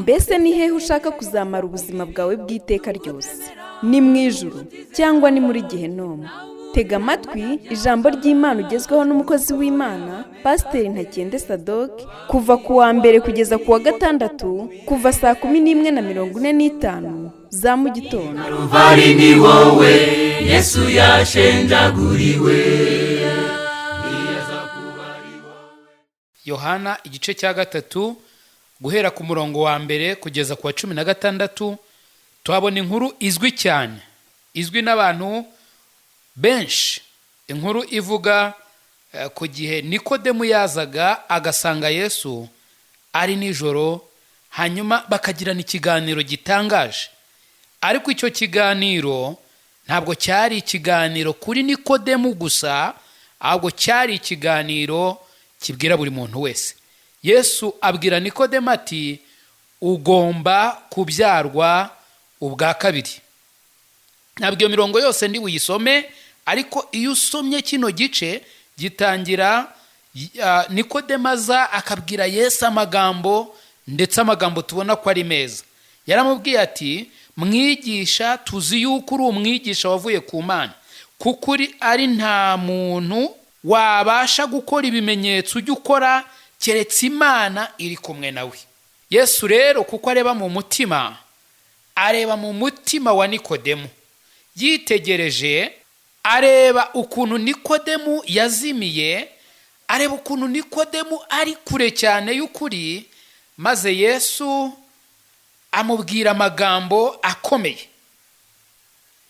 Mbese ni hehe ushaka kuzamara ubuzima bwawe bw'iteka ryose? Ni mu ijuru cyangwa ni muri Gehinomu? Tega amatwi ijambo ry'Imana ugezweho n'umukozi w'Imana, Pasiteri Ntakende Sadoke, kuva ku wa mbere kugeza ku wa gatandatu, kuva saa 11:45 za mu gitondo. Ruvari ni wowe Yesu yashenjaguriwe. Yohana igice cya 3, guhera ku murongo wa 1 kugeza ku wa 16, tuhabona inkuru izwi cyane, izwi n'abantu benshi, inkuru ivuga ku gihe Nikodemu yazaga agasanga Yesu ari nijoro, hanyuma bakagirana ikiganiro gitangaje. Ariko icyo kiganiro ntabwo cyari ikiganiro kuri Nikodemu gusa, ahubwo cyari ikiganiro kibwira buri muntu wese. Yesu abwira Nikodemu ati: "Ugomba kubyarwa ubwa kabiri." Ntabwo iyo mirongo yose ndi buyisome, ariko iyo usomye kino gice gitangira Nikodemu aza akabwira Yesu amagambo, ndetse amagambo tubona ko ari meza. Yaramubwiye ati: "Mwigisha, tuzi yuko uri umwigisha wavuye ku Mana, kuko uri ari nta muntu wabasha gukora ibimenyetso ujya ukora keretse Imana iri kumwe nawe." Yesu rero, kuko areba mu mutima, areba mu mutima wa Nikodemu, yitegereje areba ukuntu Nikodemu yazimiye, areba ukuntu Nikodemu ari kure cyane y'ukuri, maze Yesu amubwira amagambo akomeye.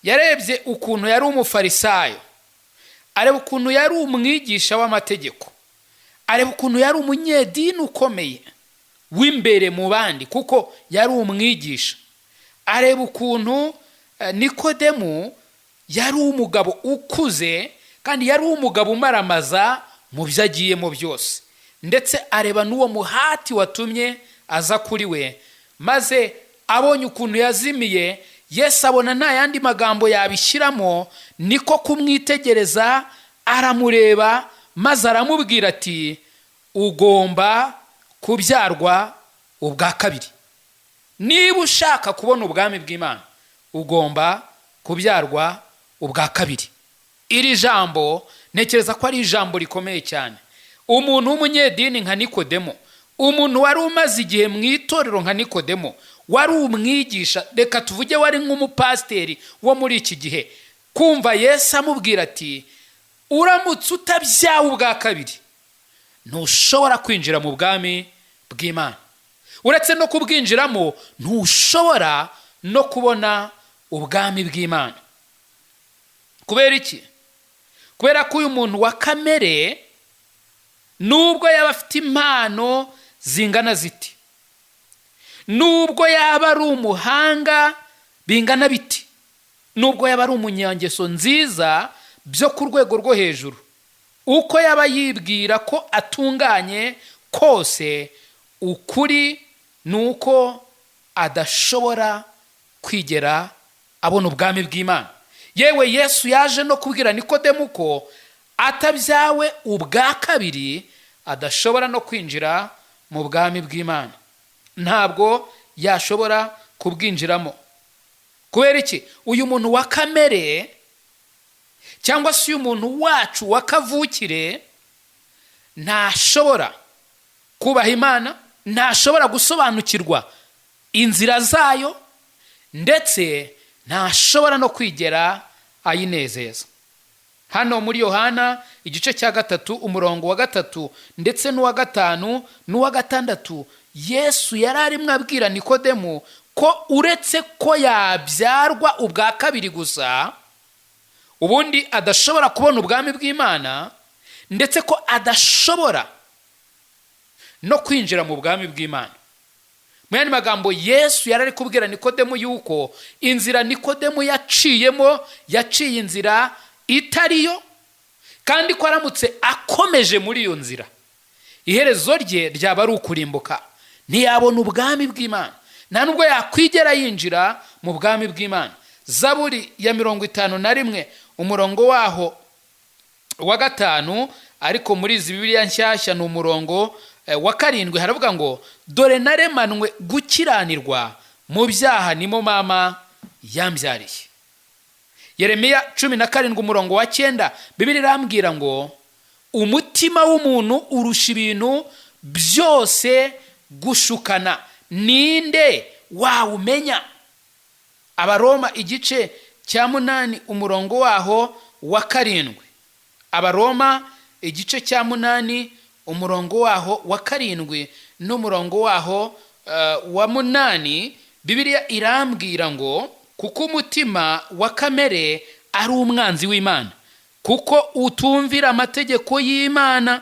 Yarebye ukuntu yari umufarisayo, areba ukuntu yari umwigisha w'amategeko, areba ukuntu yari umunyedini ukomeye w'imbere mu bandi kuko yari umwigisha, areba ukuntu Nikodemu yari umugabo ukuze kandi yari umugabo umaramaza mu byo agiyemo byose, ndetse areba n'uwo muhati watumye aza kuri we. Maze abonye ukuntu yazimiye, Yesu abona nta yandi magambo yabishyiramo, niko kumwitegereza, aramureba, maze aramubwira ati: "Ugomba kubyarwa ubwa kabiri. Niba ushaka kubona ubwami bw'Imana, ugomba kubyarwa ubwa kabiri." Iri jambo ntekereza ko ari ijambo rikomeye cyane. Umuntu w'umunyedini nka Nikodemo, umuntu wari umaze igihe mu itorero nka Nikodemo, wari umwigisha, reka tuvuge wari nk'umupasiteri wo muri iki gihe, kumva Yesu amubwira ati: "Uramutse utabyawe ubwa kabiri, ntushobora kwinjira mu bwami bw'Imana. Uretse no kubwinjiramo, ntushobora no kubona ubwami bw'Imana." Kubera iki? Kubera ko uyu muntu wa kamere, nubwo yaba afite impano zingana ziti, nubwo yaba ari umuhanga bingana biti, nubwo yaba ari umunyangeso nziza byo ku rwego rwo hejuru, uko yaba yibwira ko atunganye kose, ukuri ni uko adashobora kwigera abona ubwami bw'Imana. Yewe, Yesu yaje no kubwira Nikodemu ko atabyawe ubwa kabiri adashobora no kwinjira mu bwami bw'Imana, ntabwo yashobora kubwinjiramo. Kubera iki? Uyu muntu wa kamere, cyangwa se uyu muntu wacu wa kavukire, ntashobora kubaha Imana, ntashobora gusobanukirwa inzira zayo, ndetse ntashobora no kwigera ayinezeza. Hano muri Yohana igice cya 3, umurongo wa 3 ndetse n'uwa 5 n'uwa 6, Yesu yari arimo abwira Nikodemu ko uretse ko yabyarwa ubwa kabiri gusa, ubundi adashobora kubona ubwami bw'Imana, ndetse ko adashobora no kwinjira mu bwami bw'Imana. Mu yandi magambo, Yesu yari ari kubwira Nikodemu yuko inzira Nikodemu yaciyemo, yaciye inzira itariyo, kandi ko aramutse akomeje muri iyo nzira, iherezo rye ryaba ari ukurimbuka, ntiyabona ubwami bw'Imana, nta nubwo yakwigera yinjira mu bwami bw'Imana. Zaburi ya 51, umurongo waho wa 5, ariko muri izi Bibiliya nshyashya ni umurongo wa 7 haravuga ngo dore naremanwe gukiranirwa, mu byaha nimo mama yambyariye. Yeremiya 17 umurongo wa 9, Bibiliya irambwira ngo umutima w'umuntu urusha ibintu byose gushukana, ninde wawumenya? Abaroma igice cya 8 umurongo waho wa 7. Abaroma igice cya 8 umurongo waho wa 7 n'umurongo waho wa 8, Bibiliya irambwira ngo kuko umutima wa kamere ari umwanzi w'Imana, kuko utumvira amategeko y'Imana,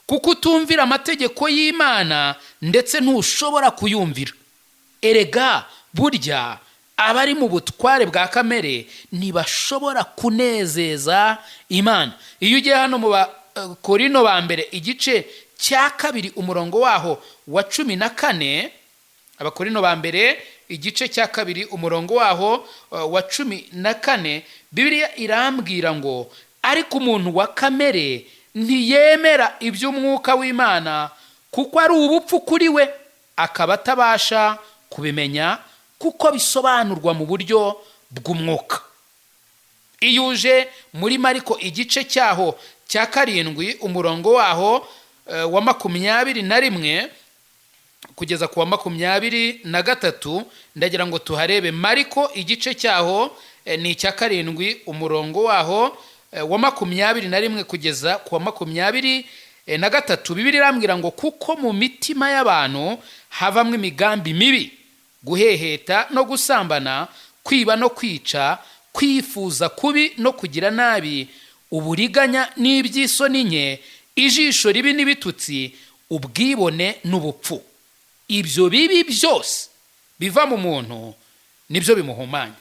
kuko utumvira amategeko y'Imana ndetse ntushobora kuyumvira. Erega burya abari mu butware bwa kamere ntibashobora kunezeza Imana. Iyo ugiye hano mu Bakorino ba mbere igice cya 2 umurongo waho wa 14, Abakorino ba mbere igice cya 2 umurongo waho wa 14, Bibiliya irambwira ngo ariko umuntu wa kamere ntiyemera iby'umwuka w'Imana, kuko ari ubupfu kuri we, akaba atabasha kubimenya kuko bisobanurwa mu buryo bw'umwuka. Iyo uje muri Mariko igice cyaho cya 7 umurongo waho wa 21 kugeza ku wa 23, ndagira ngo tuharebe. Mariko igice cyaho ni icya 7 umurongo waho wa 21 kugeza ku wa 23, Bibiliya irambwira ngo kuko mu mitima y'abantu havamo imigambi mibi, guheheta no gusambana, kwiba no kwica, kwifuza kubi no kugira nabi, uburiganya n'iby'isoni nke, ijisho ribi n'ibitutsi, ubwibone n'ubupfu. Ibyo bibi byose biva mu muntu nibyo bimuhumanya.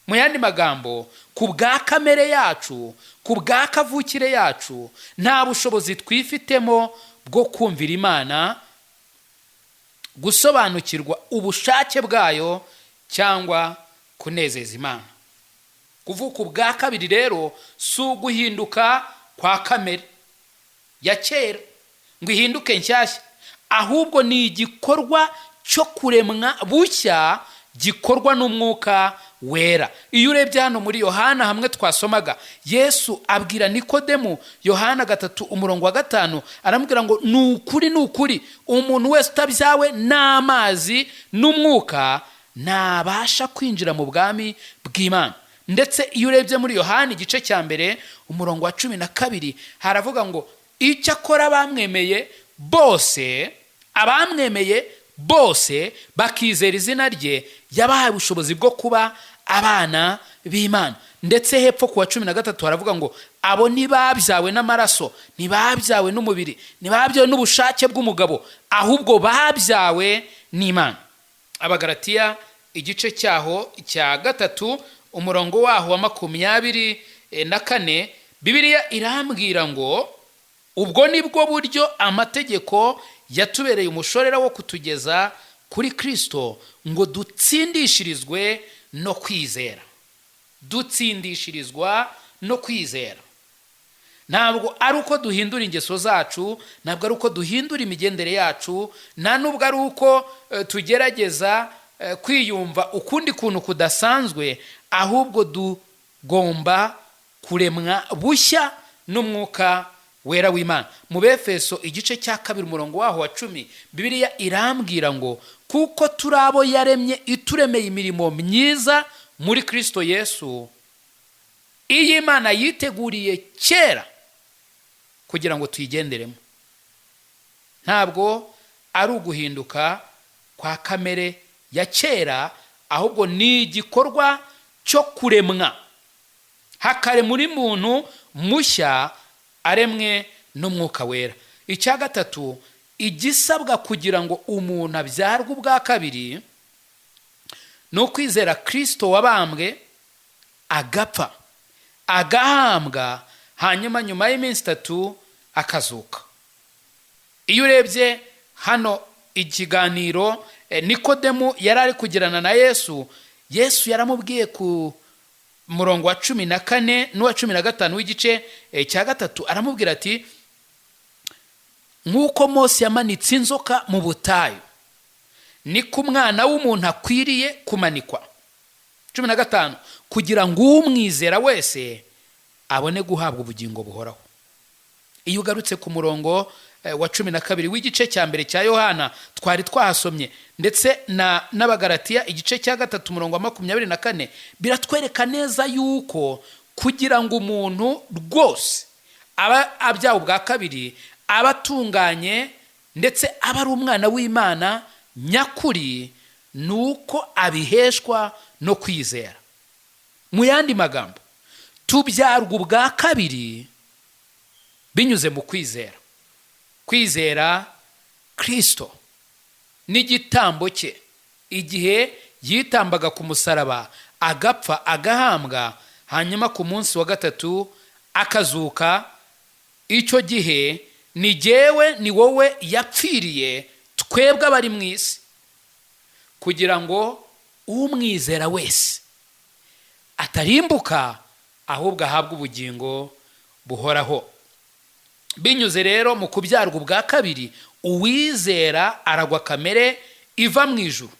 Mu yandi magambo, ku bwa kamere yacu, ku bwa kavukire yacu, nta bushobozi twifitemo bwo kumvira Imana, gusobanukirwa ubushake bwayo cyangwa kunezeza Imana. Kuvuka ubwa kabiri rero si uguhinduka kwa kamere ya kera ngo ihinduke nshyashya, ahubwo ni igikorwa cyo kuremwa bushya gikorwa n'umwuka wera. Iyo urebye hano muri Yohana hamwe twasomaga, Yesu abwira Nikodemu, Yohana 3 umurongo wa 5, aramubwira ngo ni ukuri ni ukuri, umuntu wese utabyawe n'amazi n'umwuka ntabasha kwinjira mu bwami bw'Imana. Ndetse iyo urebye muri Yohana igice cya 1 umurongo wa 12, haravuga ngo icyakora abamwemeye bose, abamwemeye bose bakizera izina rye, yabahaye ubushobozi bwo kuba abana b'Imana. Ndetse hepfo ku wa 13 haravuga ngo abo ntibabyawe n'amaraso, ntibabyawe n'umubiri, ntibabyawe n'ubushake bw'umugabo, ahubwo babyawe n'Imana. Abagalatiya igice cyaho cya 3 umurongo waho wa 24, Bibiliya irambwira ngo ubwo nibwo buryo amategeko yatubereye umushorera wo kutugeza kuri Kristo, ngo dutsindishirizwe no kwizera. Dutsindishirizwa no kwizera. Ntabwo ari uko duhindura ingeso zacu, ntabwo ari uko duhindura imigendere yacu, nta nubwo ari uko tugerageza kwiyumva ukundi kuntu kudasanzwe, ahubwo tugomba kuremwa bushya n'umwuka wera w'Imana. Mu Befeso igice cya 2 umurongo waho wa 10, Bibiliya irambwira ngo kuko turi abo yaremye ituremeye imirimo myiza muri Kristo Yesu, iyi Imana yiteguriye kera kugira ngo tuyigenderemo. Ntabwo ari uguhinduka kwa kamere ya kera, ahubwo ni igikorwa cyo kuremwa hakare muri muntu mushya aremwe n'umwuka wera. Icya gatatu, igisabwa kugira ngo umuntu abyarwe ubwa kabiri ni ukwizera Kristo wabambwe, agapfa, agahambwa, hanyuma nyuma y'iminsi 3 akazuka. Iyo urebye hano ikiganiro Nikodemu yari ari kugirana na Yesu, Yesu yaramubwiye ku murongo wa 14 n'uwa 15 w'igice cya 3, aramubwira ati Nk'uko Mose yamanitse inzoka mu butayu, niko Umwana w'umuntu akwiriye kumanikwa. 15, kugira ngo umwizera wese abone guhabwa ubugingo buhoraho. Iyo ugarutse ku murongo wa 12 w'igice cya mbere cya Yohana twari twahasomye, ndetse na n'Abagaratiya igice cya 3 umurongo wa 24, biratwereka neza yuko kugira ngo umuntu rwose aba abyawe ubwa kabiri, aba atunganye, ndetse aba ari umwana w'Imana nyakuri, ni uko abiheshwa no kwizera. Mu yandi magambo, tubyarwa ubwa kabiri binyuze mu kwizera, kwizera Kirisito n'igitambo cye igihe yitambaga ku musaraba, agapfa, agahambwa, hanyuma ku munsi wa gatatu akazuka. Icyo gihe ni jyewe, ni wowe yapfiriye, twebwe abari mu isi, kugira ngo umwizera wese atarimbuka, ahubwo ahabwe ubugingo buhoraho. Binyuze rero mu kubyarwa ubwa kabiri, uwizera aragwa kamere iva mu ijuru.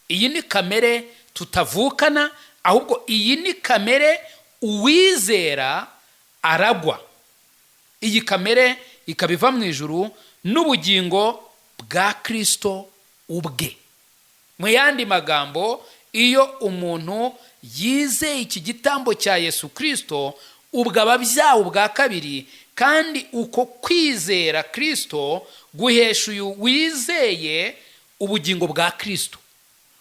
Iyi ni kamere tutavukana, ahubwo iyi ni kamere uwizera aragwa. Iyi kamere ikaba iva mu ijuru n'ubugingo bwa Kirisito ubwe. Mu yandi magambo, iyo umuntu yizeye iki gitambo cya Yesu Kirisito, ubwo aba abyawe ubwa kabiri, kandi uko kwizera Kirisito guhesha uyu wizeye ubugingo bwa Kirisito.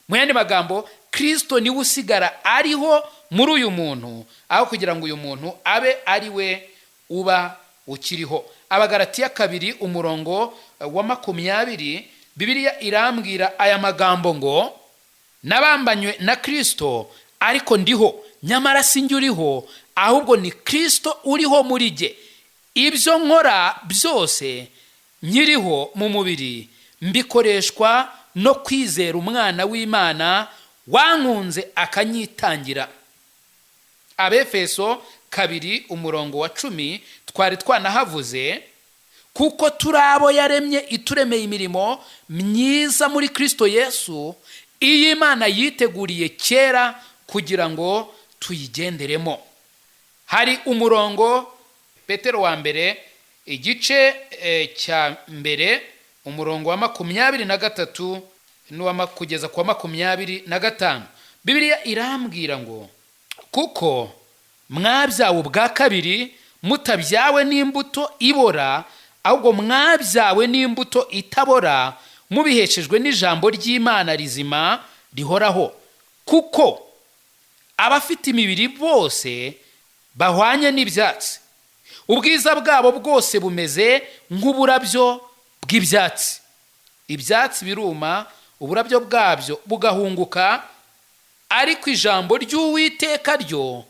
Mu yandi magambo, Kirisito niwe usigara ariho muri uyu muntu, aho kugira ngo uyu muntu abe ari we uba ukiriho. Abagaratiya 2 umurongo wa 20, Bibiliya irambwira aya magambo ngo: "Nabambanywe na Kirisito, ariko ndiho, nyamara si njye uriho, ahubwo ni Kirisito uriho muri jye. Ibyo nkora byose nkiriho mu mubiri, mbikoreshwa no kwizera Umwana w'Imana wankunze akanyitangira." Abefeso 2 umurongo wa 10 twari twanahavuze: "Kuko turi abo yaremye, ituremeye imirimo myiza muri Kirisito Yesu, iyi Imana yiteguriye kera kugira ngo tuyigenderemo." Hari umurongo, Petero wa mbere igice cya mbere umurongo wa 23 n'uwa kugeza ku wa 25, Bibiliya irambwira ngo: "Kuko mwabyawe ubwa kabiri, mutabyawe n'imbuto ibora, ahubwo mwabyawe n'imbuto itabora, mubiheshejwe n'ijambo ry'Imana rizima rihoraho. Kuko abafite imibiri bose bahwanye n'ibyatsi, ubwiza bwabo bwose bumeze nk'uburabyo bw'ibyatsi. Ibyatsi biruma, uburabyo bwabyo bugahunguka, ariko ijambo ry'Uwiteka ryo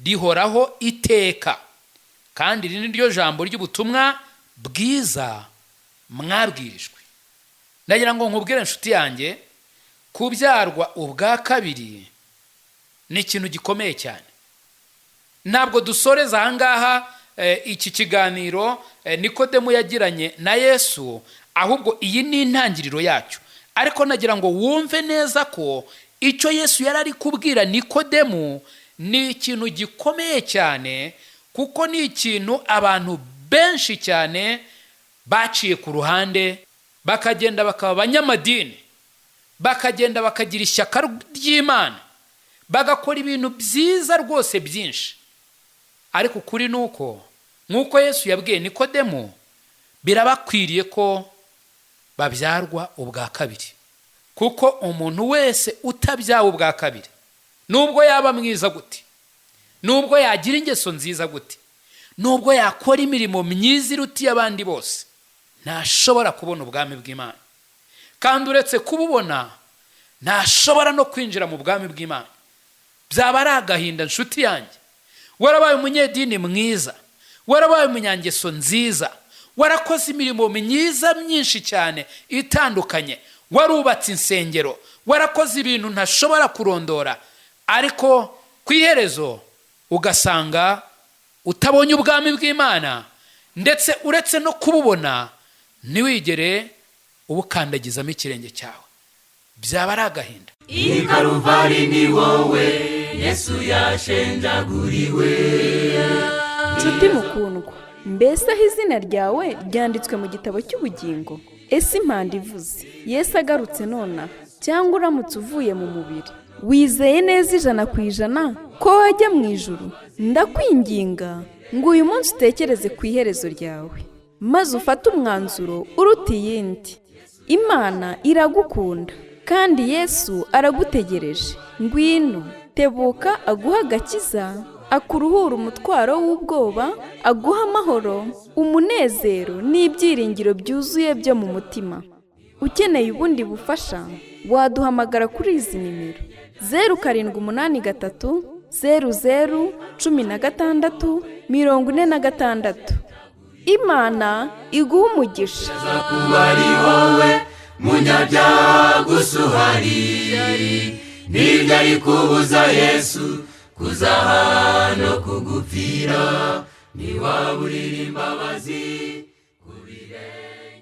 rihoraho iteka. Kandi iri ni ryo jambo ry'ubutumwa bwiza mwabwirijwe." Ndagira ngo nkubwire, inshuti yanjye, kubyarwa ubwa kabiri ni ikintu gikomeye cyane. Ntabwo dusoreza ahangaha iki kiganiro Nikodemu yagiranye na Yesu, ahubwo iyi ni intangiriro yacyo. Ariko nagira ngo wumve neza ko icyo Yesu yari ari kubwira Nikodemu ni ikintu gikomeye cyane, kuko ni ikintu abantu benshi cyane baciye ku ruhande, bakagenda bakaba abanyamadini, bakagenda bakagira ishyaka ry'Imana, bagakora ibintu byiza rwose byinshi. Ariko ukuri ni uko, nk'uko Yesu yabwiye Nikodemu, birabakwiriye ko babyarwa ubwa kabiri, kuko umuntu wese utabyawe ubwa kabiri, nubwo yaba mwiza gute, nubwo yagira ingeso nziza gute, nubwo yakora imirimo myiza iruta iy'abandi bose, ntashobora kubona ubwami bw'Imana. Kandi uretse kububona, ntashobora no kwinjira mu bwami bw'Imana. Byaba ari agahinda, nshuti yanjye, warabaye umunyedini mwiza, warabaye umunyangeso nziza, warakoze imirimo myiza myinshi cyane itandukanye, warubatse insengero, warakoze ibintu ntashobora kurondora, ariko ku iherezo ugasanga utabonye ubwami bw'Imana. Ndetse uretse no kububona Ntiwigere ubukandagizamo ikirenge cyawe, byaba ari agahinda. I Karuvari ni wowe Yesu yashenjaguriwe. Nshuti mukundwa, mbese aho izina ryawe ryanditswe mu gitabo cy'ubugingo? Ese impanda ivuze, Yesu agarutse nonaha, cyangwa uramutse uvuye mu mubiri, wizeye neza 100% ko wajya mu ijuru? Ndakwinginga ngo uyu munsi utekereze ku iherezo ryawe, maze ufate umwanzuro uruta iyindi. Imana iragukunda kandi Yesu aragutegereje. Ngwino, tebuka aguhe agakiza, akuruhure umutwaro w'ubwoba, aguhe amahoro, umunezero n'ibyiringiro byuzuye byo mu mutima. Ukeneye ubundi bufasha, waduhamagara kuri izi nimero: 0783001646. Imana iguhe umugisha. Kuba ari wowe munyabyaha gusa uhari, nibyo ari kubuza Yesu kuzaha no kugupfira, ntiwaburira imbabazi ku birenge.